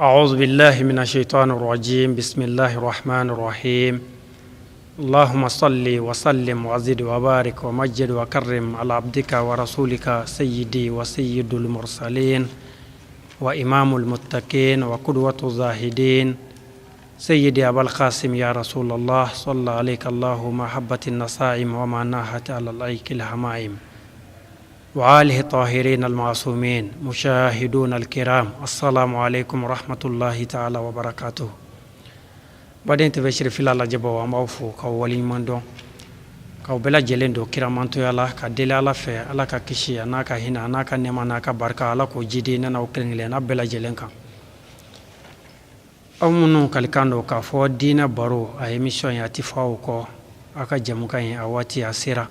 أعوذ بالله من الشيطان الرجيم بسم الله الرحمن الرحيم اللهم صل وسلم وزد وبارك ومجد وكرم على عبدك ورسولك سيدي وسيد المرسلين وإمام المتقين وقدوة الزاهدين سيدي أبا القاسم يا رسول الله صلى عليك الله محبة النصائم وما ناحت على الأيك الهمائم وآله الطاهرين المعصومين مشاهدون الكرام السلام عليكم ورحمة الله تعالى وبركاته Baden TV Sherifila lajɛbaw, an b'aw fo k'aw waleɲuman dɔn, k'aw bɛɛ lajɛlen don kiramantoya la, ka deli Ala fɛ, Ala ka kisi a n'a ka hinɛ a n'a ka nɛɛma n'a ka barika, Ala k'o jidi ne n'aw kelen kelenna bɛɛ lajɛlen kan. Aw minnu kalikan don k'a fɔ diinɛ baro a émission ye, a tɛ fɔ aw kɔ, aw ka jɛmukan ye, a waati a sera.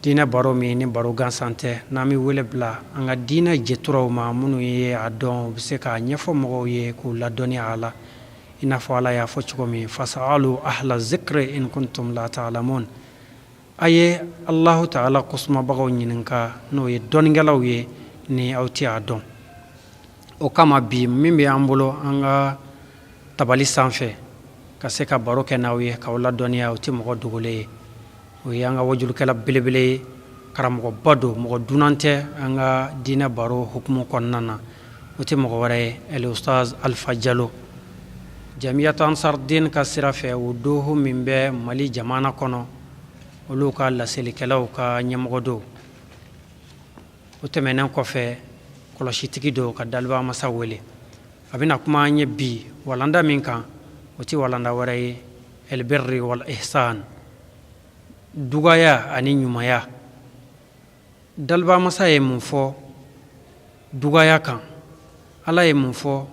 Diinɛ baro min ni baro gansan tɛ, n'an bɛ wele bila an ka diinɛ jɛturaw ma, minnu ye a dɔn, u bɛ se k'a ɲɛfɔ mɔgɔw ye, k'u ladɔnniya a la, i n'a fɔ Ala y'a fɔ cogo min: fasalu ahla zikri in kuntum la ta'lamun. A ye Alahu taala kosumabagaw ɲininka, n'o ye dɔnnikɛlaw ye, ni aw tɛ a dɔn. O kama bi, min bɛ an bolo an ka tabali sanfɛ ka se ka baro kɛ n'aw ye, k'aw ladɔnniya, o tɛ mɔgɔ dogolen ye. O ye an ka wajulukɛla belebele ye, karamɔgɔba don, mɔgɔ dunan tɛ an ka diinɛ baro hukumu kɔnɔna na. O tɛ mɔgɔ wɛrɛ ye, el ustaz Alpha Jalo, Jamiyatu Ansardin ka sira fɛ, o doho min bɛ Mali jamana kɔnɔ, olu ka laselikɛlaw ka ɲɛmɔgɔ don. O tɛmɛnen kɔfɛ, kɔlɔsitigi don ka daliba masa wele. A bɛna kuma an ye bi walanda min kan, o tɛ walanda wɛrɛ ye, elbirri wal ihsan, dugaya ani ɲumanya. Daliba masa ye mun fɔ dugaya kan? Ala ye mun fɔ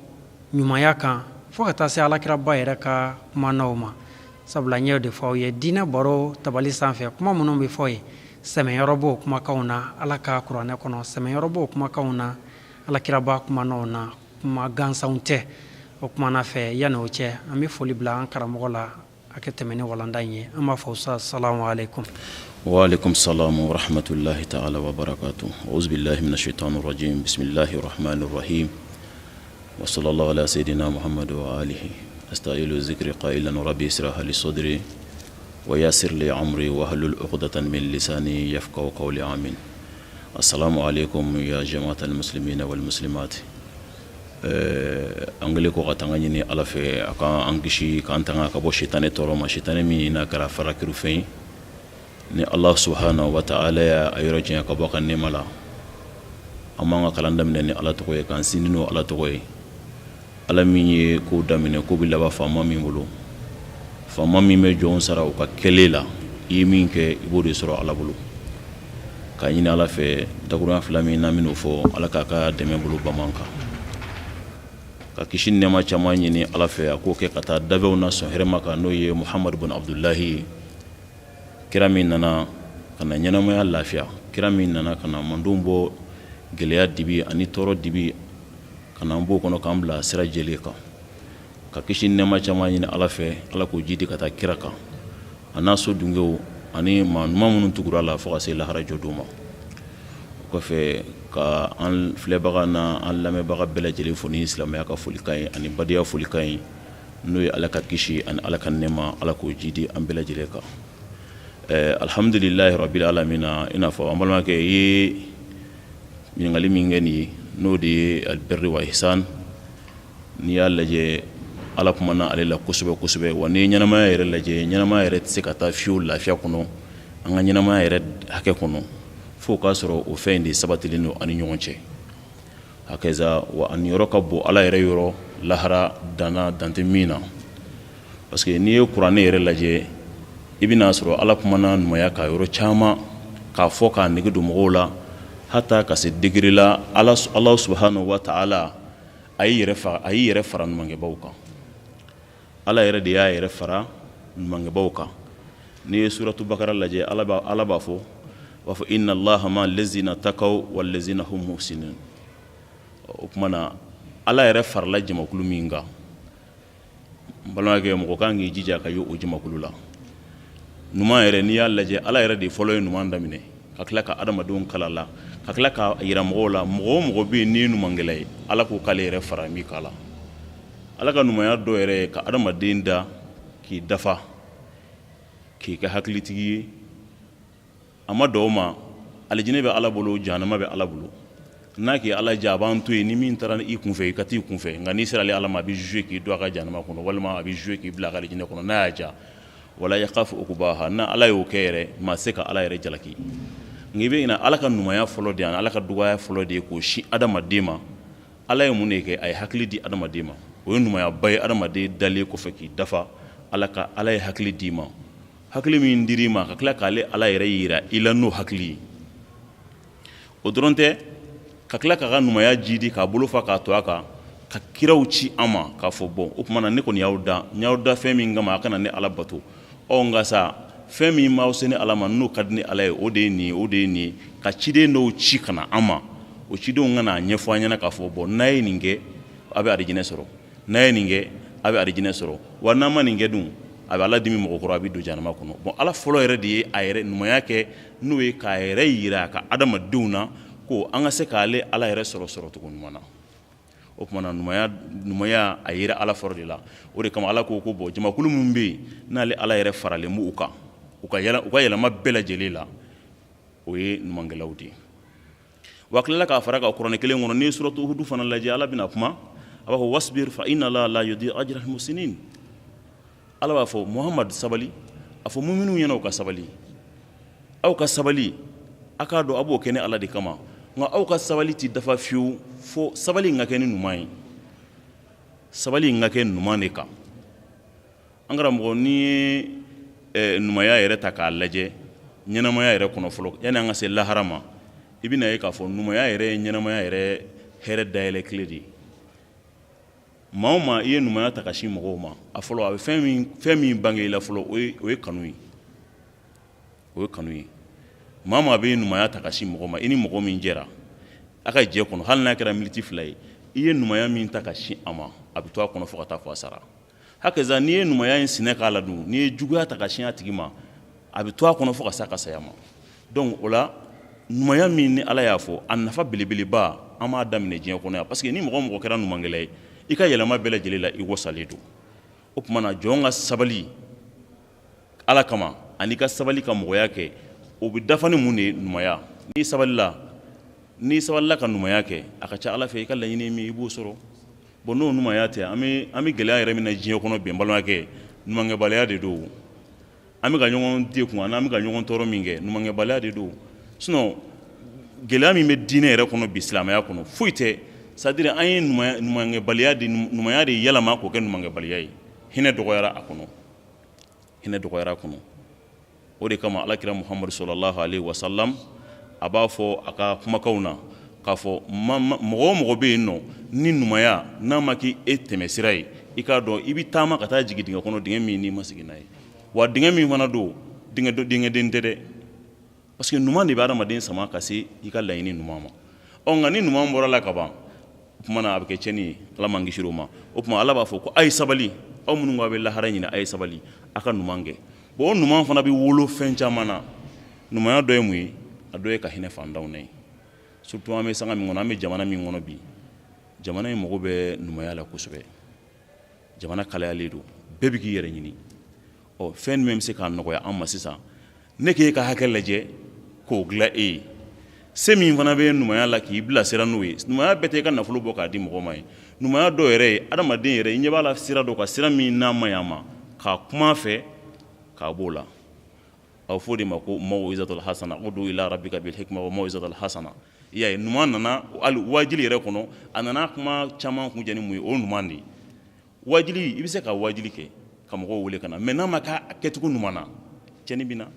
ɲumanya kan? Fo ka taa se alakiraba yɛrɛ ka kumanaw ma. Sabula n y'o de fɔ aw ye, diinɛ baro tabali sanfɛ, kuma minnu bɛ fɔ ye, sɛmɛyɔrɔ b'o kumakanw na Ala ka kuranɛ kɔnɔ, sɛmɛyɔrɔ b'o kumakanw na alakiraba kumanaw na, kuma gansanw tɛ. O kumana fɛ, yanni o cɛ, an bɛ foli bila an karamɔgɔ la a kɛ tɛmɛ ni walanda in ye. An b'a fɔ sa, salamu aleykum. Wa alaikum salam wa rahmatullahi ta'ala wa barakatuh. Auzu billahi minash shaitanir rajim. Bismillahir rahmanir rahim. Wa sallallahu ala sayyidina Muhammad wa alihi. Astailu zikri qailan rabbi israh li sadri wa yassir li amri wa hlul uqdatan min lisani yafqahu qawli, amin. Assalamu alaikum ya jama'atal muslimina wal muslimat. An kɛlen kɔ ka tanga ɲini Ala fɛ, a ka an kisi k'an tanga ka bɔ sitanɛ tɔɔrɔ ma, sitanɛ min n'a kɛra farakirifɛn ye ni Allah subhanahu wa ta'ala y'a yɔrɔ janya ka bɔ a ka nɛɛma la. An b'an ka kalan daminɛ ni Ala tɔgɔ ye, k'an sinsin n'o Ala tɔgɔ ye, Ala min ye ko daminɛ, ko bɛ laban faama min bolo, faama min bɛ jɔn sara u ka kɛlen la. I ye min kɛ, i b'o de sɔrɔ Ala bolo. K'a ɲini Ala fɛ, dakurunya fila min n'an bɛn'o fɔ, Ala k'a ka dɛmɛ bolo bama kan, ka kisi nɛɛma caman ɲini Ala fɛ, a k'o kɛ ka taa dabɛw na sɔn hɛrɛma kan, n'o ye Muhamadu bun Abudulahi ye, kira min nana ka na ɲɛnamaya lafiya, kira min nana ka na mandenw bɔ gɛlɛya dibi ani tɔɔrɔ dibi, ka na an b'o kɔnɔ k'an bila sira jɛlen kan. Ka kisi nɛɛma caman ɲini Ala fɛ, Ala k'o jidi ka taa kira kan, a n'a so dungew ani maa ɲuman minnu tugura a la fo ka se lahara jɔdon ma. O kɔfɛ, ka an filɛbaga na an lamɛnbaga bɛɛ lajɛlen fo ni silamɛya ka folikan ye ani badenya folikan ye, n'o ye Ala ka kisi ani Ala ka nɛɛma, Ala k'o jidi an bɛɛ lajɛlen kan. Alhamdulilahi rabil alamina. I n'a fɔ an balimakɛ i ye ɲininkali min kɛ nin ye, n'o de ye albirri wa ihsan. N'i y'a lajɛ, Ala kumana ale la kosɛbɛ kosɛbɛ. Wa n'i ye ɲɛnamaya yɛrɛ lajɛ, ɲɛnamaya yɛrɛ tɛ se ka taa fiyewu lafiya kɔnɔ, an ka ɲɛnamaya yɛrɛ hakɛ kɔnɔ, fo k'a sɔrɔ o fɛn in de sabatilen don an ni ɲɔgɔn cɛ. Hakaza wa a niyɔrɔ ka bon Ala yɛrɛ yɔrɔ lahara danna dante min na, parce que n'i ye kuranɛ yɛrɛ lajɛ, i bɛn'a sɔrɔ Ala kumana ɲumanya kan yɔrɔ caman, k'a fɔ k'a nege don mɔgɔw la, hata ka se degré la Ala subhanahu wa ta'ala a y'i yɛrɛ fa, a y'i yɛrɛ fara ɲumankɛbaw kan. Ala yɛrɛ de y'a yɛrɛ fara ɲumankɛbaw kan. N'i ye suratu bakara lajɛ, Ala b'a fɔ, b'a fɔ: inna allaha ma lezina takaw wa lezina hum muhsinun. O tuma na, Ala yɛrɛ farala jamakulu min kan, n balimakɛ, mɔgɔ kan k'i jija ka ye o jamakulu la. Ɲuman yɛrɛ, n'i y'a lajɛ, Ala yɛrɛ de fɔlɔ ye ɲuman daminɛ. Ka tila ka adamadenw kala la, ka tila k'a yira mɔgɔw la, mɔgɔ o mɔgɔ bɛ yen n'i ye ɲumankɛla ye, Ala ko k'ale yɛrɛ fara b'i kan la. Ala ka ɲumanya dɔ yɛrɛ ye ka adamaden da k'i dafa, k'i kɛ hakilitigi ye. A ma dan o ma, alijinɛ bɛ Ala bolo, jahanama bɛ Ala bolo. N'a k'i Ala diya, a b'an to yen, ni min taara i kunfɛ, i ka t'i kunfɛ. Nka n'i sera ale Ala ma, a b'i juger k'i don a ka jahanama kɔnɔ, walima a b'i juger k'i bila a ka alijinɛ kɔnɔ, n'a y'a diya. Wala yakhafu ukubaha, n'a Ala y'o kɛ yɛrɛ, maa tɛ se ka Ala yɛrɛ jalaki. Nka i bɛ ɲinɛ, Ala ka ɲumanya fɔlɔ de ye, ani Ala ka dɔgɔya fɔlɔ de ye k'o sin adamaden ma. Ala ye mun de kɛ? A ye hakili di adamaden ma. O ye ɲumanyaba ye adamaden dalen kɔfɛ k'i dafa. Ala ka Ala ye hakili d'i ma. Hakili min dir'i ma, ka tila k'ale Ala yɛrɛ yira i la n'o hakili ye. O dɔrɔn tɛ, ka tila k'a ka ɲumanya jidi k'a bolo fa k'a to a kan, ka kiraw ci an ma k'a fɔ bon, o tuma na ne kɔni y'aw da, n y'aw da fɛn min kama, a kana ne Ala bato. Ɔ nka sa, fɛn min b'aw se ne Ala ma, n'o ka di ne Ala ye, o de ye nin ye, o de ye nin ye. Ka ciden dɔw ci ka na an ma, o cidenw ka n'a ɲɛfɔ an ɲɛna k'a fɔ bon, n'a ye nin kɛ, a bɛ arijinɛ sɔrɔ, n'a ye nin kɛ, a bɛ arijinɛ sɔrɔ, wa n'a ma nin kɛ dun, a bɛ Ala dimi mɔgɔ kɔrɔ, a bɛ don jahanama kɔnɔ. Bon, Ala fɔlɔ yɛrɛ de ye a yɛrɛ ɲumanya kɛ, n'o ye k'a yɛrɛ yira a ka adamadenw na ko an ka se k'ale Ala yɛrɛ sɔrɔ sɔrɔcogo ɲuman na. O tuma na ɲumanya a yera Ala fɔlɔ de la. O de kama Ala ko ko bon, jamakulu minnu bɛ yen n'ale Ala yɛrɛ faralen b'u kan, u ka yɛlɛma bɛɛ lajɛlen la, o ye ɲumankɛlaw de ye. Wa tilala k'a fara ka kuranɛ kelen kɔnɔ, n'i ye suratu Hudu fana lajɛ, Ala bɛna kuma, a b'a fɔ wasbir fa inna Allaha la yudi'u ajra al-muhsinin. Ala b'a fɔ Muhamadu sabali, a fɔ muminu ɲɛna u ka sabali, aw ka sabali, a k'a dɔn a b'o kɛ ne Ala de kama, nka aw ka sabali tɛ dafa fiyewu fo sabali in ka kɛ ni ɲuman ye, sabali in ka kɛ ɲuman de kan. An karamɔgɔ, n'i ye ɲumanya yɛrɛ ta k'a lajɛ ɲɛnamaya yɛrɛ kɔnɔ fɔlɔ, yanni an ka se lahara ma, i bɛna ye k'a fɔ ɲumanya yɛrɛ ye ɲɛnamaya yɛrɛ hɛrɛ dayɛlɛ clé de ye. Maa o maa i ye ɲumanya ta ka sin mɔgɔw ma, a fɔlɔ a bɛ fɛn min bange i la fɔlɔ, o ye kanu ye, o ye kanu ye. Maa o maa bɛ ɲumanya ta ka sin mɔgɔ ma, i ni mɔgɔ min jɛra a ka jɛ kɔnɔ, hali n'a kɛra miniti 2 ye, i ye ɲumanya min ta ka sin a ma, a bɛ to a kɔnɔ fo ka taa fɔ a sara. Hakaza, n'i ye ɲumanya in sinɛ k'a la dun, n'i ye juguya ta ka sin a tigi ma, a bɛ to a kɔnɔ fo ka s'a ka saya ma. Donc o la, ɲumanya min ni Ala y'a fɔ, a nafa belebeleba, an b'a daminɛ diɲɛ kɔnɔ yan, parce que ni mɔgɔ o mɔgɔ kɛra ɲumankɛla ye, i ka yɛlɛma bɛɛ lajɛlen la, i wasalen don. O tuma na, jɔn ka sabali Ala kama ani ka sabali ka mɔgɔya kɛ, o bɛ dafa ni mun de ye? Ɲumanya. N'i sabalila ka ɲumanya kɛ, a ka ca Ala fɛ, i ka laɲini min, i b'o sɔrɔ. Bon, n'o ɲumanya tɛ, an bɛ gɛlɛya yɛrɛ min na diɲɛ kɔnɔ bi, n balimakɛ, ɲumankɛbaliya de don. An bɛ ka ɲɔgɔn degun ani an bɛ ka ɲɔgɔn tɔɔrɔ min kɛ, ɲumankɛbaliya de don. Sinon gɛlɛya min bɛ diinɛ yɛrɛ kɔnɔ bi, silamɛya kɔnɔ, foyi tɛ. C'est à dire an ye ɲumankɛbaliya de, ɲumanya de yɛlɛma k'o kɛ ɲumankɛbaliya ye. Hinɛ dɔgɔyara a kɔnɔ, hinɛ dɔgɔyara a kɔnɔ. O de kama Alakira Muhamadu sallallahu alaihi wasallam, a b'a fɔ a ka kumakanw na k'a fɔ mɔgɔ o mɔgɔ bɛ yen nɔ ni ɲumanya n'a ma k'i e tɛmɛsira ye, i k'a dɔn i bɛ taama ka taa jigin dingɛ kɔnɔ, dingɛ min n'i ma segin n'a ye. Wa dingɛ min fana don, dingɛden tɛ dɛ, parce que ɲuman de bɛ adamaden sama ka se i ka laɲini ɲuman ma. Ɔ nka ni ɲuman bɔra la ka ban, o tuma na a bɛ kɛ tiɲɛni ye. Ala m'an kisi o ma. O tuma Ala b'a fɔ ko a ye sabali, aw minnu ko a bɛ lahara ɲini, a ye sabali, a ka ɲuman kɛ. Bon, o ɲuman fana bɛ wolo fɛn caman na. Ɲumanya dɔ ye mun ye? A dɔ ye ka hinɛ fantanw na ye. Surtout an bɛ sanga min kɔnɔ, an bɛ jamana min kɔnɔ bi, jamana in mago bɛ ɲumanya la kosɛbɛ. Jamana kalayalen don, bɛɛ bɛ k'i yɛrɛ ɲini. Ɔ fɛn jumɛn bɛ se k'a nɔgɔya an ma sisan? Ne k'e ka hakɛ lajɛ k'o dilan e ye, se min fana bɛ ɲumanya la k'i bilasira n'o ye. Ɲumanya bɛɛ tɛ i ka nafolo bɔ k'a di mɔgɔ ma ye. Ɲumanya dɔw yɛrɛ ye, adamaden yɛrɛ, i ɲɛ b'a la sira dɔ kan, sira min n'a ma ɲi a ma, k'a kuma fɛ k'a b'o la. A bɛ fɔ o de ma ko maw'izatul hasana, udu ila rabbika bil hikma wa maw'izatul hasana. I y'a ye, ɲuman nana hali wajuli yɛrɛ kɔnɔ, a nana kuma caman kuncɛ ni mun ye? O ɲuman de ye. Wajuli, i bɛ se ka wajuli kɛ ka mɔgɔw wele ka na, mais n'a ma kɛ a kɛcogo ɲuman na, tiɲɛni bɛ na.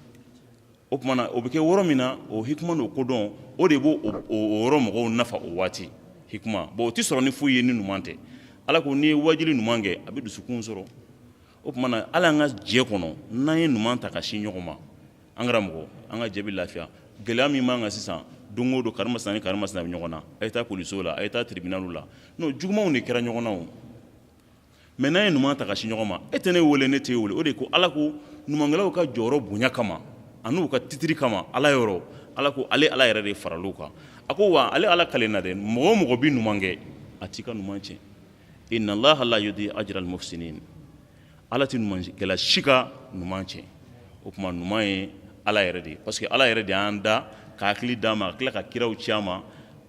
O tuma na, o bɛ kɛ yɔrɔ min na, o hikima n'o kodɔn, o de b'o o yɔrɔ mɔgɔw nafa o waati hikima. Bon, o tɛ sɔrɔ ni foyi ye ni ɲuman tɛ. Ala ko n'i ye wajuli ɲuman kɛ, a bɛ dusukun sɔrɔ. O tuma na, hali an ka jɛ kɔnɔ, n'an ye ɲuman ta ka sin ɲɔgɔn ma, an karamɔgɔ, an ka jɛ bɛ lafiya. Gɛlɛya min b'an kan sisan, don o don karimasina ni karimasina bɛ ɲɔgɔn na, a ye taa polisiw la, a ye taa tribunal la, non, jugumanw de kɛra ɲɔgɔn na o. Mais n'an ye ɲuman ta ka sin ɲɔgɔn ma, e tɛ ne wele, ne t'e wele. O de ko Ala ko ɲumankɛlaw ka jɔyɔrɔ bonya kama an'u ka titiri kama Ala yɔrɔ, Ala ko ale Ala yɛrɛ de faral'u kan. A ko wa ale Ala kalenna dɛ, mɔgɔ o mɔgɔ bɛ ɲuman kɛ, a t'i ka ɲuman tiɲɛ. Inna Allaha la yudi ajral muhsinin, Ala tɛ ɲumankɛla si ka ɲuman tiɲɛ. O tuma ɲuman ye Ala yɛrɛ de ye, parce que Ala yɛrɛ de y'an da, ka hakili d'an ma, ka tila ka kiraw ci an ma.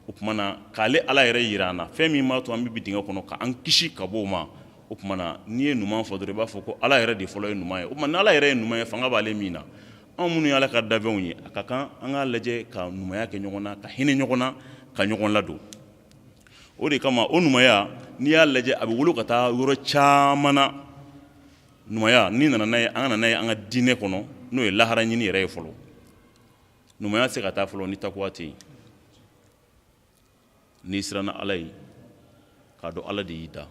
O tuma na k'ale Ala yɛrɛ yira an na, fɛn min b'a to an bɛ bin dingɛ kɔnɔ, k'an kisi ka bɔ o ma. O tuma na n'i ye ɲuman fɔ dɔrɔn, i b'a fɔ ko Ala yɛrɛ de fɔlɔ ye ɲuman ye. O tuma ni Ala yɛrɛ ye ɲuman ye, fanga b'ale min na, anw minnu ye Ala ka danfɛnw ye, a ka kan an k'a lajɛ ka ɲumanya kɛ ɲɔgɔn na, ka hinɛ ɲɔgɔn na, ka ɲɔgɔn ladon. O de kama o ɲumanya, n'i y'a lajɛ, a bɛ wolo ka taa yɔrɔ caman na. Ɲumanya, n'i nana n'a ye, an ka na n'a ye an ka diinɛ kɔnɔ, n'o ye lahara ɲini yɛrɛ ye fɔlɔ. Ɲumanya tɛ se ka taa fɔlɔ ni takuwa tɛ yen. N'i siranna Ala ye, k'a dɔn Ala de y'i da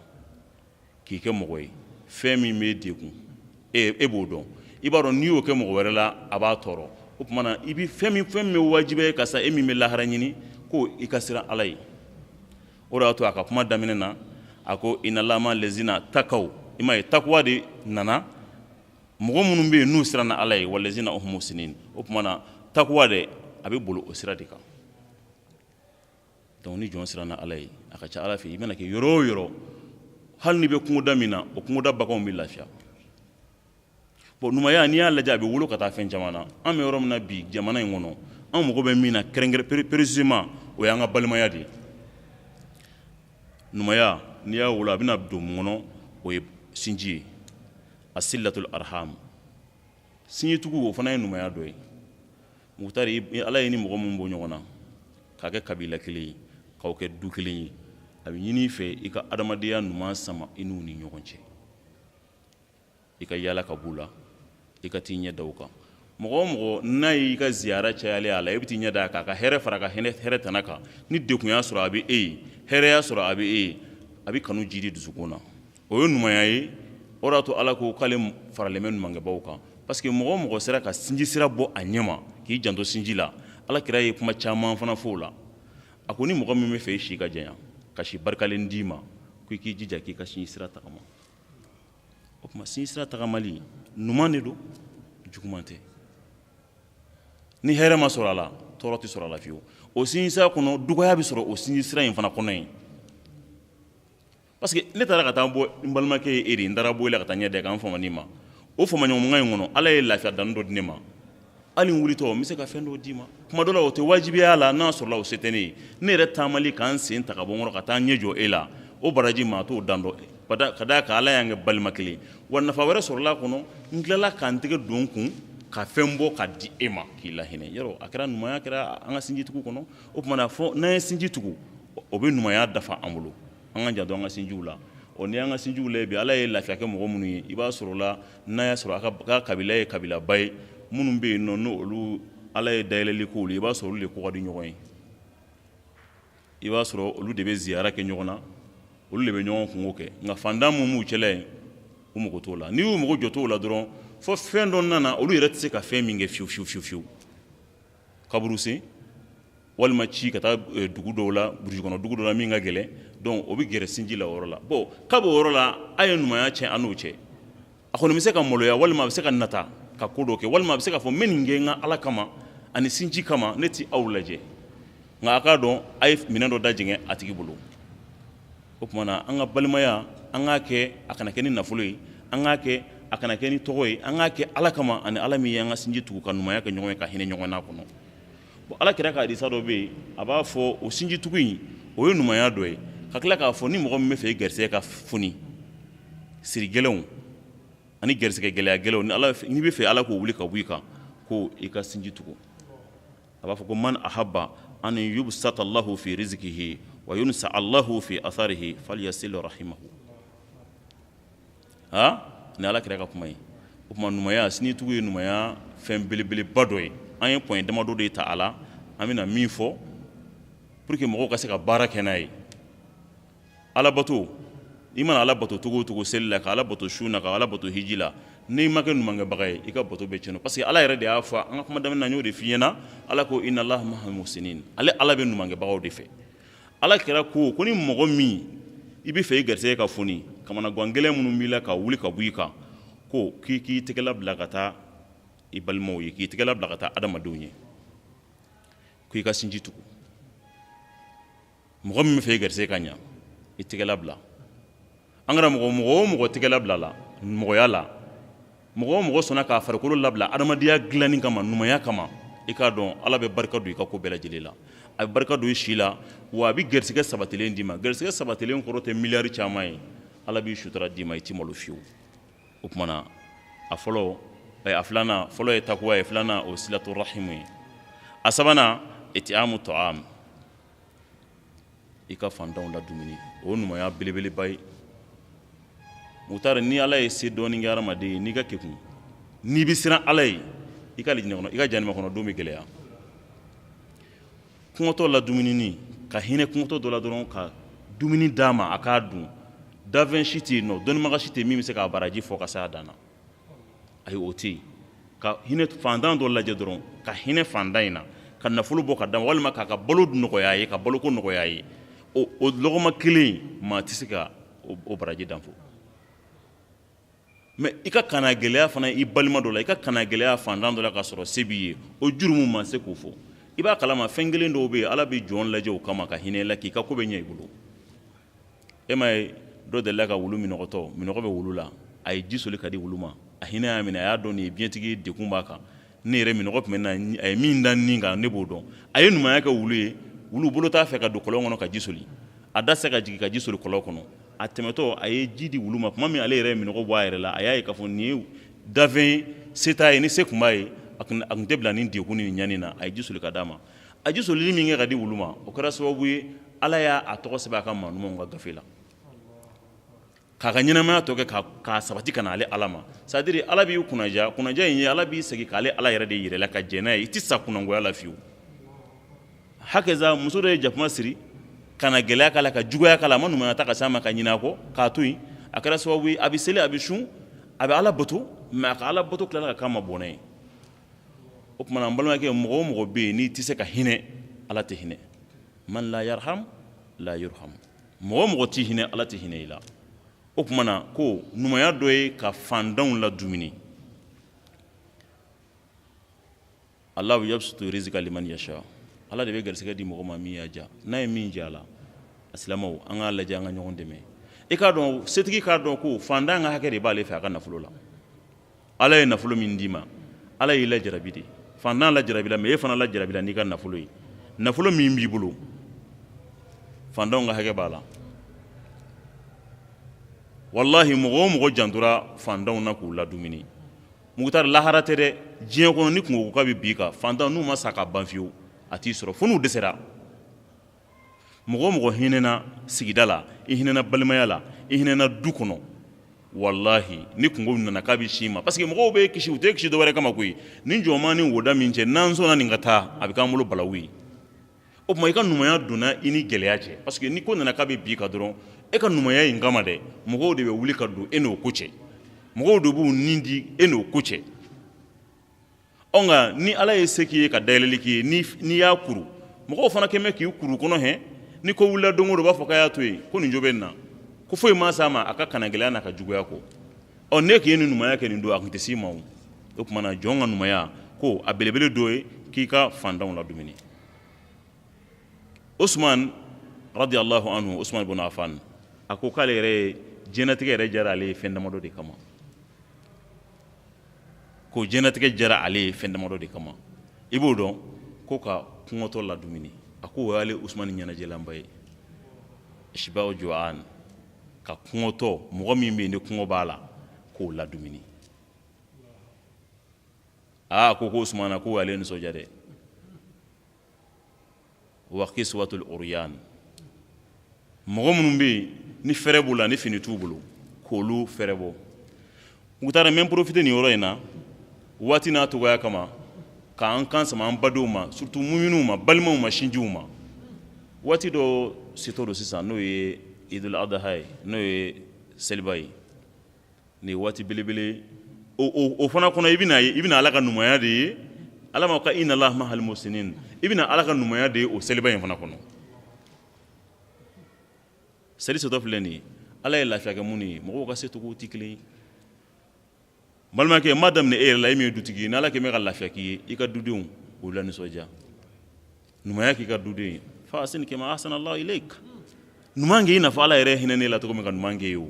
k'i kɛ mɔgɔ ye, fɛn min b'e degun, e b'o dɔn. I b'a dɔn n'i y'o kɛ mɔgɔ wɛrɛ la, a b'a tɔɔrɔ. O tuma na i bɛ fɛn min, fɛn min bɛ wajibiya e ka sa, e min bɛ lahara ɲini, ko i ka siran Ala ye. O de y'a to a ka kuma daminɛ na, a ko inna Allaha ma'a lezina takaw. I m'a ye, takuwa de nana. Mɔgɔ minnu bɛ yen n'u siranna Ala ye, walezina hum muhsinin. O tuma na takuwa dɛ, a bɛ boli o sira de kan. Donc ni jɔn siranna Ala ye, a ka ca Ala fɛ, i mana kɛ yɔrɔ o yɔrɔ, hali n'i bɛ kungoda min na, o kungoda baganw bɛ lafiya. Bon, ɲumanya, n'i y'a lajɛ, a bɛ wolo ka taa fɛn caman na. An bɛ yɔrɔ min na bi, jamana in kɔnɔ, an mago bɛ min na kɛrɛnkɛrɛn, précisément, o y'an ka balimaya de ye. Ɲumanya, n'i y'a wolo, a bɛna don mun kɔnɔ? O ye sinji ye, asilatul arham, sinjitugu, o fana ye ɲumanya dɔ ye. Mukutari, Ala ye ni mɔgɔ min bɔ ɲɔgɔn na k'a kɛ kabila kelen ye, k'aw kɛ du kelen ye, a bɛ ɲini i fɛ i ka adamadenya ɲuman sama i n'u ni ɲɔgɔn cɛ, i ka yaala ka b'u la, i ka t'i ɲɛ da u kan. Mɔgɔ o mɔgɔ n'a y'i ka ziyara cayalen a la, i bɛ t'i ɲɛ da a kan, a ka hɛrɛ fara a ka hɛrɛ tana kan. Ni degun y'a sɔrɔ, a bɛ e ye, hɛrɛ y'a sɔrɔ, a bɛ e ye, a bɛ kanu jidi dusukun na. O ye ɲumanya ye. O de y'a to Ala ko k'ale faralen bɛ ɲumankɛbaw kan, parce que mɔgɔ o mɔgɔ sera ka sinji sira bɔ a ɲɛma, k'i janto sinji la. Ala kira ye kuma caman fana fɔ o la. A ko ni mɔgɔ min bɛ fɛ i si ka janya, ka si barikalen d'i ma, ko i k'i jija k'i ka sinji sira tagama. O tuma sinji sira tagamali ɲuman de don, juguman tɛ. Ni hɛrɛ ma sɔrɔ a la, tɔɔrɔ tɛ sɔrɔ a la fiyewu. O sinji sira kɔnɔ, dɔgɔya bɛ sɔrɔ o sinji sira in fana kɔnɔ yen, parce que ne taara ka taa bɔ n balimakɛ ye e de ye, n taara bɔ e la ka taa ɲɛ da kan n famani ma. O famaɲɔgɔnkan in kɔnɔ, Ala ye lafiya danni dɔ di ne ma. Hali n wulitɔ, n bɛ se ka fɛn dɔ d'i ma. Kuma dɔ la, o tɛ wajibiya la, n'a sɔrɔla o se tɛ ne ye. Ne yɛrɛ taamali k'an sen ta ka bɔ n kɔrɔ ka taa ɲɛ jɔ e la, o baraji maa t'o dan dɔn, ka d'a kan Ala y'an kɛ balima kelen. Wa nafa wɛrɛ sɔrɔla a kɔnɔ, n tilala k'an tɛgɛ don n kun ka fɛn bɔ ka di e ma k'i lahinɛ. Yɔrɔ a kɛra ɲumanya kɛra an ka sinjitugu kɔnɔ. O tuma na fɔ n'an ye sinji tugu, o bɛ ɲumanya dafa an bolo. An ka janto an ka sinjiw la. Ɔ, n'i y'an ka sinjiw lajɛ bi, Ala ye lafiya kɛ mɔgɔ minnu ye, i b'a sɔrɔ la, n'a y'a sɔrɔ a ka kabila ye kabilaba ye, minnu bɛ yen nɔ, n'olu Ala ye dayɛlɛli k'olu ye, i b'a sɔrɔ olu de ko ka di ɲɔgɔn ye. I b'a sɔrɔ olu de bɛ ziyara kɛ ɲɔgɔn na, olu de bɛ ɲɔgɔn kunko kɛ. Nka fantan minnu b'u cɛla yen, u mago t'o la. N'i y'u mago jɔ t'o la dɔrɔn, fo fɛn dɔ nana, olu yɛrɛ tɛ se ka fɛn min kɛ fiyewu fiyewu fiyewu fiyewu, kaburusen walima ci ka taa dugu dɔw la, burusi kɔnɔ dugu dɔw la min ka gɛlɛn. Donc o bɛ gɛrɛ sinji la o yɔrɔ la. Bon, k'a b'o yɔrɔ la, a ye ɲumanya tiɲɛ an n'o cɛ. A kɔni bɛ se ka maloya, walima a bɛ se ka nata ka ko dɔ kɛ, walima a bɛ se k'a fɔ n bɛ nin kɛ n ka Ala kama ani sinji kama, ne tɛ aw lajɛ. Nka a k'a dɔn a ye minɛn dɔ da jɛngɛ a tigi bolo. O tuma na an ka balimaya, an k'a kɛ, a kana kɛ ni nafolo ye, an k'a kɛ, a kana kɛ ni tɔgɔ ye, an k'a kɛ Ala kama ani Ala min ye an ka sinji tugu, ka ɲumanya kɛ ɲɔgɔn ye, ka hinɛ ɲɔgɔn na kɔnɔ. Bon, Ala kira ka hadisa dɔ bɛ yen, a b'a fɔ o sinji tugu in, o ye ɲumanya dɔ ye, ka tila k'a fɔ ni mɔgɔ min bɛ fɛ i garisɛgɛ ka foni, siri gɛlɛnw ani garisɛgɛ gɛlɛya gɛlɛnw, ni Ala, n'i bɛ fɛ Ala k'o wuli ka bɔ i kan, ko i ka sinji tugu. A b'a fɔ ko man ahabba an yubsata Allahu fi rizqihi wa yunsa Allahu fi atharihi falyasil rahimahu. Ha, ni Ala kira ka kuma ye. O tuma ɲumanya, sinjitugu ye ɲumanya fɛn belebeleba dɔ ye. An ye point damadɔ de ta a la, an bɛna min fɔ pour que mɔgɔw ka se ka baara kɛ n'a ye. Alabato, i mana Ala bato cogo o cogo, seli la, ka Ala bato sun na, ka Ala bato hiji la, n'i ma kɛ ɲumankɛbaga ye, i ka bato bɛ tiɲɛ. Parce que Ala yɛrɛ de y'a fɔ an ka kuma daminɛ na, n y'o de f'i ɲɛna. Ala ko inna Allaha ma'al muhsinin, ale Ala bɛ ɲumankɛbagaw de fɛ. Ala kira ko ni mɔgɔ min i bɛ fɛ i garisɛgɛ ka foni, kamanagan gɛlɛn minnu b'i la ka wuli ka bɔ i kan, ko k'i k'i tɛgɛla bila ka taa i balimaw ye, k'i tɛgɛla bila ka taa adamadenw ye. Ko i ka sinji tugu. Mɔgɔ min b'a fɛ i garisɛgɛ ka ɲa, i tɛgɛla bila. An karamɔgɔ, mɔgɔ o mɔgɔ tɛgɛla bila la mɔgɔya la, mɔgɔ o mɔgɔ sɔnna k'a farikolo labila adamadenya dilanni kama, ɲumanya kama, i k'a dɔn Ala bɛ barika don i ka ko bɛɛ lajɛlen la. A bɛ barika don i si la, wa a bɛ garisɛgɛ sabatilen d'i ma. Garisɛgɛ sabatilen kɔrɔ tɛ miliyari caman ye. Ala b'i sutura d'i ma, i t'i malo fiyewu. O tuma na a fɔlɔ, a filanan, fɔlɔ ye takuwa ye, filanan o silatu rahimu ye, a sabanan itiamu taam, i ka fantanw ladumuni, o ɲumanya belebeleba ye. Mutari, ni Ala ye se dɔɔni kɛ hadamaden ye, n'i ka kekun, n'i bɛ siran Ala ye, i ka alijinɛ kɔnɔ, i ka jahanama kɔnɔ don bɛ gɛlɛya. Kɔngɔtɔ ladumunini, ka hinɛ kɔngɔtɔ dɔ la dɔrɔn ka dumuni d'a ma a k'a dun, danfɛn si tɛ yen nɔ, dɔnnibaga si tɛ yen min bɛ se k'a baraji fɔ ka s'a dan na. Ayi, o tɛ yen. Ka hinɛ fantan dɔ lajɛ dɔrɔn, ka hinɛ fantan in na, ka nafolo bɔ ka d'a ma, walima k'a ka balo nɔgɔya a ye, ka baloko nɔgɔya a ye, o lɔgɔma kelen, maa tɛ se ka o baraji dan fɔ. Mais i ka kana gɛlɛya fana i balima dɔ la, i ka kana gɛlɛya fantan dɔ la ka sɔrɔ se b'i ye, o jurumu maa se k'o fɔ. I b'a kalama fɛn kelen dɔw bɛ yen, Ala bɛ jɔn lajɛ o kama ka hinɛ i la, k'i ka ko bɛ ɲɛ i bolo. E m'a ye, dɔ delila ka wulu minɔgɔtɔ, minɔgɔ bɛ wulu la, a ye ji soli ka di wulu ma, a hinɛ y'a minɛ, a y'a dɔn nin ye biɲɛtigi ye, degun b'a kan, ne yɛrɛ minɔgɔ tun bɛ na, a ye min da nin kan, ne b'o dɔn. A ye ɲumanya kɛ wulu ye, wulu bolo t'a fɛ ka don kɔlɔn kɔnɔ ka ji soli, a da se ka jigin ka ji soli kɔlɔn kɔnɔ. A tɛmɛtɔ, a ye ji di wulu ma. Tuma min ale yɛrɛ ye minɔgɔ bɔ a yɛrɛ la, a y'a ye k'a fɔ nin ye dafɛn ye, se t'a ye, ni se tun b'a ye, a tun tɛ bila nin degun ni ɲani na. A ye ji soli ka d'a ma. A ji solili min kɛ ka di wulu ma, o kɛra sababu ye Ala y'a tɔgɔ sɛbɛn a ka maa ɲumanw ka gafe la, k'a ka ɲɛnamaya tɔ kɛ k'a sabati ka na ale Ala ma. C'est à dire Ala b'i kunnaja, kunnaja in ye Ala b'i segin k'ale Ala yɛrɛ de yira i la, ka jɛn n'a ye, i tɛ sa kunnangoya la fiyewu. Hakaza, muso dɔ ye jakuma siri ka na gɛlɛya k'a la, ka juguya k'a la, a ma ɲumanya ta ka s'a ma, ka ɲinɛ a kɔ k'a to yen. A kɛra sababu ye, a bɛ seli, a bɛ sun, a bɛ Ala bato, mais a ka Ala bato tilala ka k'a ma bɔnɛ ye. O tuma na n balimakɛ, mɔgɔ o mɔgɔ bɛ yen n'i tɛ se ka hinɛ, Ala tɛ hinɛ. Man la yarham la yurham. Mɔgɔ o mɔgɔ tɛ hinɛ, Ala tɛ hinɛ i la. O tuma na ko ɲumanya dɔ ye ka fantanw ladumuni. Allahu yabsutu rizika liman yasha. Ala de bɛ garisɛgɛ di mɔgɔ ma min y'a diya, n'a ye min diya a la. A silamɛw, an k'a lajɛ, an ka ɲɔgɔn dɛmɛ. I k'a dɔn, setigi k'a dɔn ko fantan ka hakɛ de b'ale fɛ a ka nafolo la. Ala ye nafolo min d'i ma, Ala y'i lajarabi de. Fantan lajarabila, mais e fana lajarabila n'i ka nafolo ye. Nafolo min b'i bolo, fantanw ka hakɛ b'a la. Walahi, mɔgɔ o mɔgɔ jantora fantanw na k'u ladumuni, Mukutari, lahara tɛ dɛ, diɲɛ kɔnɔ ni kunko ko bɛ bin i kan, fantan n'u ma sa ka ban fiyewu, a t'i sɔrɔ fo n'u dɛsɛra. Mɔgɔ o mɔgɔ hinɛna sigida la, i hinɛna balimaya la, i hinɛna du kɔnɔ, walahi, ni kunko nana k'a bɛ sin i ma, parce que mɔgɔw bɛ kisi, u tɛ kisi dɔwɛrɛ kama koyi. Ni jɔnma ni woda min cɛ, n'an sɔnna nin ka taa, a bɛ k'an bolo balawu ye. O tuma i ka ɲumanya donna i ni gɛlɛya cɛ, parce que ni ko nana k'a bɛ bin i kan dɔrɔn, e ka ɲumanya in kama dɛ, mɔgɔw de bɛ wuli ka don e n'o ko cɛ, mɔgɔw de b'u nin di e n'o ko cɛ. Ɔ nka ni Ala ye se k'i ye ka dayɛlɛli k'i ye, n'i y'a kuru, mɔgɔw fana kɛn bɛ k'i kuru kɔnɔ hɛn. Ni ko wulila don o don, u b'a fɔ k'a y'a to yen, ko nin jo bɛ nin na, ko foyi ma s'a ma a ka kanagɛlɛya n'a ka juguya kɔ. Ɔ ne k'i ye nin ɲumanya kɛ nin don, a tun tɛ s'i ma. O o tuma na jɔn ka ɲumanya ko a belebele dɔ ye k'i ka fantanw ladumuni. Usman radiyallahu anhu, Usman ibn Affan, a ko k'ale yɛrɛ ye diɲɛnatigɛ yɛrɛ diyara ale ye fɛn damadɔ de kama. Ko diɲɛnatigɛ diyara ale ye fɛn damadɔ de kama. I b'o dɔn ko ka kɔngɔtɔ ladumuni, a ko o y'ale Usman ɲɛnajɛlanba ye. Ishba'u ju'an, ka kɔngɔtɔ, mɔgɔ min bɛ yen ni kɔngɔ b'a la, k'o ladumuni. Aa, ko Usman k'o y'ale nisɔndiya dɛ. Wa kiswatul uryan, mɔgɔ minnu bɛ yen ni fɛrɛ b'u la, ni fini t'u bolo, k'olu fɛrɛ bɔ. U taara n bɛ profiter nin yɔrɔ in na waati n'a cogoya kama k'an kan sama an badenw ma, surtout muminuw ma, balimaw ma, sinjiw ma. Waati dɔ setɔ don sisan, n'o ye Idul Adha ye, n'o ye seliba ye. Nin ye waati belebele o fana kɔnɔ, i bɛna ye, i bɛna Ala ka ɲumanya de ye. Ala ma ka inna Allaha mahal muhsinin, i bɛna Ala ka ɲumanya de ye o seliba in fana kɔnɔ. Seli setɔ filɛ nin ye, Ala ye lafiya kɛ minnu ye, mɔgɔw ka secogo tɛ kelen ye. Balimakɛ, n b'a daminɛ e yɛrɛ la, e min ye dutigi ye, ni Ala kɛn bɛ ka lafiya k'i ye, i ka dudenw k'u lanisɔndiya. Ɲumanya k'i ka duden ye, fa ahsin kama ahsana Allahu ilayk, ɲuman kɛ i n'a fɔ Ala yɛrɛ hinɛ ne la cogo min ka ɲuman kɛ ye. O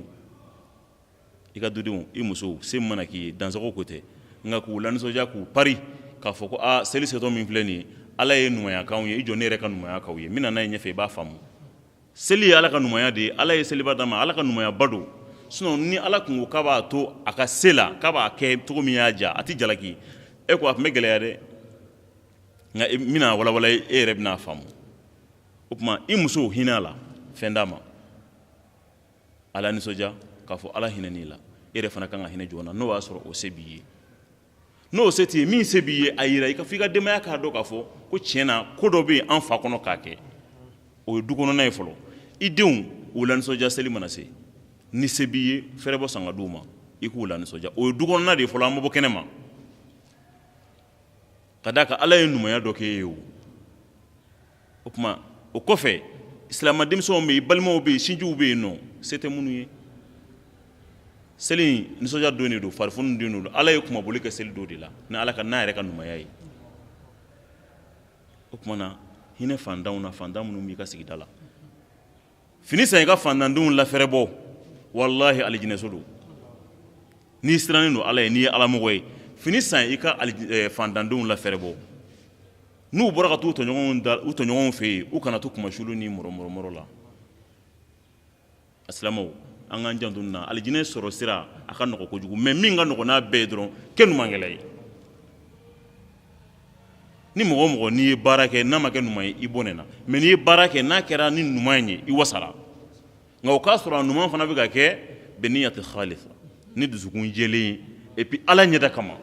i ka dudenw, i musow, se mana k'i ye, dansago ko tɛ, nka k'u lanisɔndiya, k'u pari k'a fɔ ko aa, seli setɔ min filɛ nin ye, Ala ye ɲumanya k'anw ye, i jɔ ne yɛrɛ ka ɲumanya k'aw ye. N bɛna n'a ye ɲɛfɛ, i b'a faamu. Seli ye Ala ka ɲumanya de ye. Ala ye seliba d'an ma, Ala ka ɲumanyaba don. Sinon ni Ala tun ko k'a b'a to a ka se la, k'a b'a kɛ cogo min y'a diya, a tɛ jalaki e ko, a tun bɛ gɛlɛya dɛ. Nka n bɛna walawala, e yɛrɛ bɛna a faamu. O tuma i muso, hinɛ a la, fɛn d'a ma, a lanisɔndiya k'a fɔ Ala hinɛn'i la, e yɛrɛ fana kan ka hinɛ jɔn na, n'o y'a sɔrɔ o se b'i ye. N'o se t'i ye, min se b'i ye, a yira i ka f'i ka denbaya k'a dɔn k'a fɔ ko tiɲɛ na, ko dɔ bɛ yen an fa kɔnɔ k'a kɛ. O ye du kɔnɔna ye fɔlɔ. I denw, u lanisɔndiya seli mana se. Ni se b'i ye, fɛrɛbɔ san ka d'u ma, i k'u lanisɔndiya. O ye du kɔnɔna de ye fɔlɔ, an ma bɔ kɛnɛ ma. Ka d'a kan Ala ye ɲumanya dɔ k'e ye. O tuma o kɔfɛ, silamɛ denmisɛnw bɛ yen, balimaw bɛ yen, sinjiw bɛ yen nɔ, se tɛ minnu ye. Seli nisɔndiya don de don, farifoni don de don. Ala ye kunmabɔli kɛ seli don de la ni Ala ka n'a yɛrɛ ka ɲumanya ye. O tuma na hinɛ fantanw na, fantan minnu b'i ka sigida la, fini san i ka fantandenw lafɛrɛbɔ. Walahi, alijinɛso don. N'i sirannen don Ala ye, n'i ye Ala mɔgɔ ye, fini san i ka fantandenw lafɛrɛbɔ. N'u bɔra ka t'u tɔɲɔgɔnw da, u tɔɲɔgɔnw fɛ yen, u kana to kumasulu ni mɔrɔmɔrɔmɔrɔ la. A silamɛw, an k'an janto nin na. Alijinɛ sɔrɔ sira a ka nɔgɔ kojugu, mais min ka nɔgɔ n'a bɛɛ ye dɔrɔn, kɛ ɲumankɛla ye. Ni mɔgɔ o mɔgɔ n'i ye baara kɛ n'a ma kɛ ɲuman ye, i bɔnɛna. Mais n'i ye baara kɛ n'a kɛra ni ɲuman ye, i wasara. Nka o k'a sɔrɔ a ɲuman fana bɛ ka kɛ biniyati khalisa, ni dusukun jɛlen ye, et puis Ala ɲɛda kama.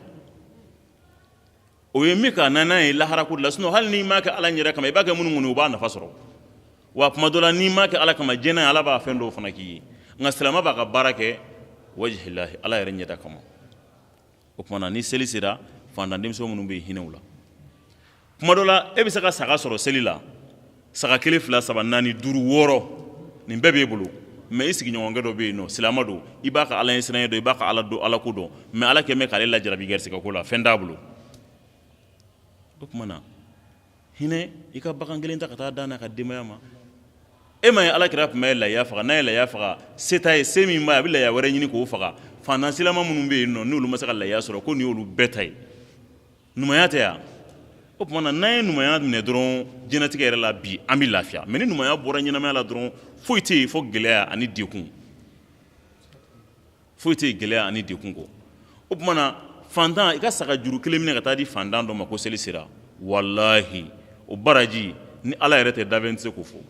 O ye min ka na n'a ye lahara ko la. Sinon hali n'i m'a kɛ Ala ɲɛda kama, i b'a kɛ minnu kɔni, u b'a nafa sɔrɔ. Wa tuma dɔ la, n'i m'a kɛ Ala kama diɲɛ, Ala b'a fɛn dɔw fana k'i ye. Nka silamɛ b'a ka baara kɛ wajhilahi, Ala yɛrɛ ɲɛda kama. O tuma na ni seli sera, fantan denmisɛn minnu bɛ yen, hinɛ u la. Tuma dɔ la, e bɛ se ka saga sɔrɔ seli la, saga kelen, fila, saba, naani, duuru, wɔɔrɔ, nin bɛɛ b'e bolo. Mais i sigiɲɔgɔnkɛ dɔ bɛ yen nɔ, silamɛ don, i b'a ka Ala ɲɛsiranɲɛ dɔn, i b'a ka Ala dɔn, Ala ko dɔn, mais Ala kɛlen bɛ k'ale lajarabi garisigɛ ko la, fɛn t'a bolo. O tuma na hinɛ, i ka bagan kelen ta ka taa d'a n'a ka denbaya ma. E ma ye, Ala kira tun bɛ laya faga. N'a ye laya faga, se t'a ye, se min b'a ye, a bɛ laya wɛrɛ ɲini k'o faga. Fantan silama minnu bɛ yen nɔ, n'olu ma se ka laya sɔrɔ, ko nin y'olu bɛɛ ta ye. Ɲumanya tɛ yan? O tuma na n'an ye ɲumanya minɛ dɔrɔn, diɲɛnatigɛ yɛrɛ la bi, an bɛ lafiya. Mais ni ɲumanya bɔra ɲɛnamaya la dɔrɔn, foyi tɛ yen fo gɛlɛya ani degun, foyi tɛ yen gɛlɛya ani degun kɔ. O tuma na fantan, i ka saga juru kelen minɛ ka taa di fantan dɔ ma ko seli sera, walahi, o baraji, ni Ala yɛrɛ tɛ, danfɛn tɛ se k'o fɔ.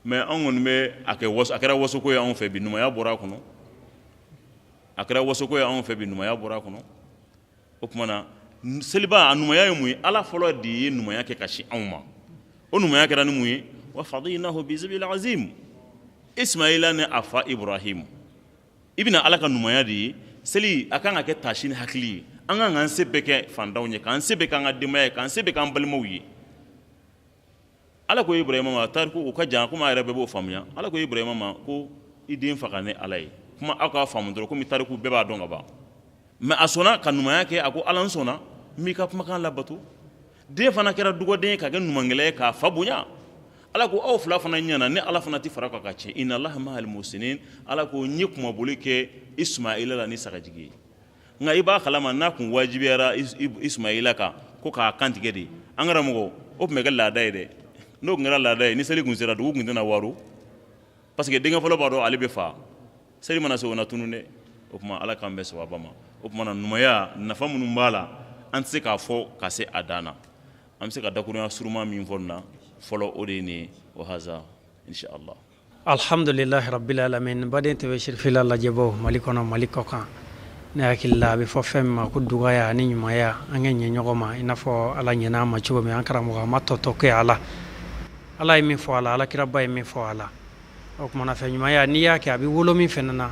Mais anw kɔni bɛ a kɛ waso, a kɛra wasoko ye anw fɛ bi, ɲumanya bɔra a kɔnɔ. A kɛra wasoko ye anw fɛ bi, ɲumanya bɔra a kɔnɔ. O tuma na seliba a ɲumanya ye mun ye? Ala fɔlɔ de ye ɲumanya kɛ ka sin anw ma. O ɲumanya kɛra ni mun ye? Wa fadaynahu bi zibhin azim, Ismaila ni a fa Ibrahim. I bɛna Ala ka ɲumanya de ye. Seli a kan ka kɛ taasi ni hakili ye. An kan k'an se bɛɛ kɛ fantanw ye, k'an se bɛɛ k'an ka denbaya ye, k'an se bɛɛ k'an balimaw ye. Ala ko Ibrahima ma, tariku o ka jan, komi a yɛrɛ bɛɛ b'o faamuya. Ala ko Ibrahima ma ko i den faga ne Ala ye. Kuma aw k'a faamu dɔrɔn, komi tariku bɛɛ b'a dɔn ka ban. Mais a sɔnna ka ɲumanya kɛ. A ko Ala, n sɔnna, n b'i ka kumakan labato. Den fana kɛra dugɔden ye, ka kɛ ɲumankɛla ye, k'a fa bonya. Ala ko aw fila fana ɲɛna, ne Ala fana tɛ fara kan ka tiɲɛ. Inna Allaha ma'al muhsinin. Ala ko n ye kunmabɔli kɛ Ismaila la ni sagajigi ye. Nka i b'a kalama, n'a kun wajibiyara Ismaila kan ko k'a kantigɛ de, an karamɔgɔ, o tun bɛ kɛ laada ye dɛ. N'o tun kɛra laada ye, ni seli kun sera, dugu tun tɛna waaro, parce que denkɛ fɔlɔ b'a dɔn ale bɛ faa. Seli mana se, o na tunun dɛ. O tuma Ala k'an bɛn sawaba ma. O tuma na ɲumanya nafa minnu b'a la, an tɛ se k'a fɔ ka se a dan na. An bɛ se ka dakurunya suruma min fɔ nin na fɔlɔ, o de ye nin ye. O haza inshallah. Alhamdulilahi rabbil alamin. Baden TV sirifila lajɛbaw, Mali kɔnɔ, Mali kɔ kan, ne hakili la, a bɛ fɔ fɛn min ma ko dugaya ani ɲumanya, an ka ɲɛ ɲɔgɔn ma i n'a fɔ Ala ɲɛna an ma cogo min. An karamɔgɔ a ma tɔtɔ kɛ a la. Ala ye min fɔ a la, Alakiraba ye min fɔ a la. O kumana fɛ ɲumanya, n'i y'a kɛ, a bɛ wolo min fana na,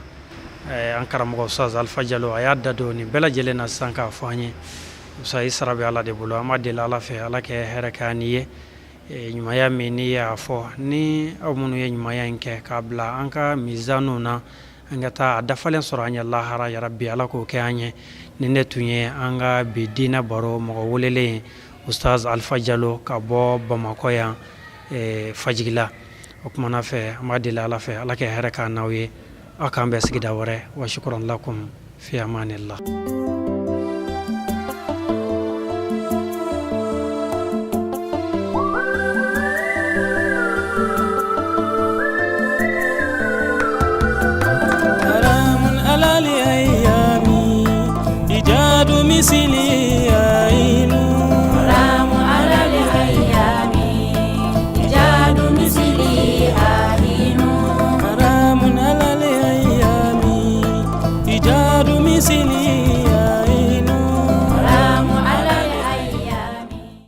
an karamɔgɔ Ustaz Alifa Jalo, a y'a da don nin bɛɛ lajɛlen na sisan k'a fɔ an ye. Ustaz, i sara bɛ Ala de bolo. An b'a deli Ala fɛ, Ala kɛ hɛrɛ kɛ an ye. Ɲumanya min n'i y'a fɔ, ni aw minnu ye ɲumanya in kɛ k'a bila an ka mizaniw na, an ka taa a dafalen sɔrɔ an ɲɛ lahara. Yarabi, Ala k'o kɛ an ye. Nin de tun ye an ka bi diinɛ baro mɔgɔ welelen ye. Ustaz Alpha Jalo ka bɔ Bamakɔ yan Fajigila. O kumana fɛ, an b'a deli Ala fɛ, Ala ka hɛrɛ k'an n'aw ye. Aw k'an bɛn sigida wɛrɛ. Wa shukran lakum fi amanillah.